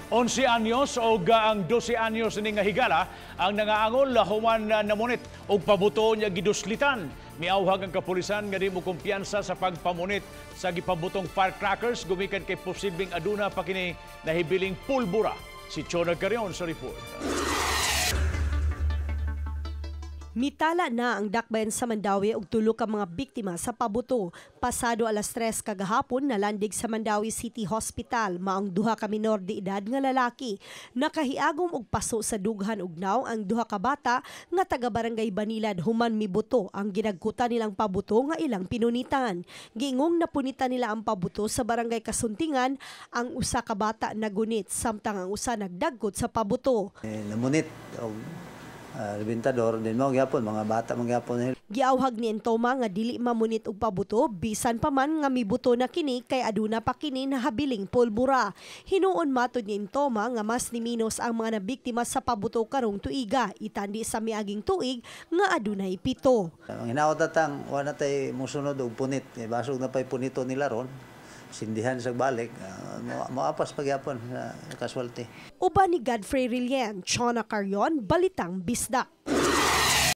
11 anyos o ang 12 anyos ni nga higala ang nangaangol human namunit og pabuto niya giduslitan. Miawhag ang kapulisan nga di mo kumpiyansa sa pagpamunit sa gipabutong firecrackers gumikan kay posibleng aduna pa kini nahibiling pulbura. Si Chona Carion sa report. Mitala na ang dakbayan sa Mandaue og tulo ka mga biktima sa pabuto. Pasado alas 3 kagahapon, nalandig sa Mandaue City Hospital maong duha ka minor de edad nga lalaki. Nakahiagom og paso sa dughan ug naw ang duha ka bata nga taga Barangay Banilad human mibuto ang ginagkutan nilang pabuto nga ilang pinunitan. Giingong napunitan nila ang pabuto sa Barangay Kasuntingan, ang usa ka bata nagunit samtang ang usa nagdagkot sa pabuto. Eh, namunit og rebentador din mo gyapon, mga bata man gyapon. Giawhag ni Entoma nga dili mamunit og pabuto bisan pa man nga mibuto na kini kay aduna pa kini nahabiling pulbura. Hinuon matod ni Entoma nga mas niminos ang mga nabiktima sa pabuto karong tuiga itandi sa miaging tuig nga adunay 7. Ang hinaot atang wa na tay musunod og punit kay basog na pay punito nila ron, sindihan sa balik, moapas pa gyapon sa casualty. Uban ni Godfrey Rilien, Chona Carion, Balitang Bisdak.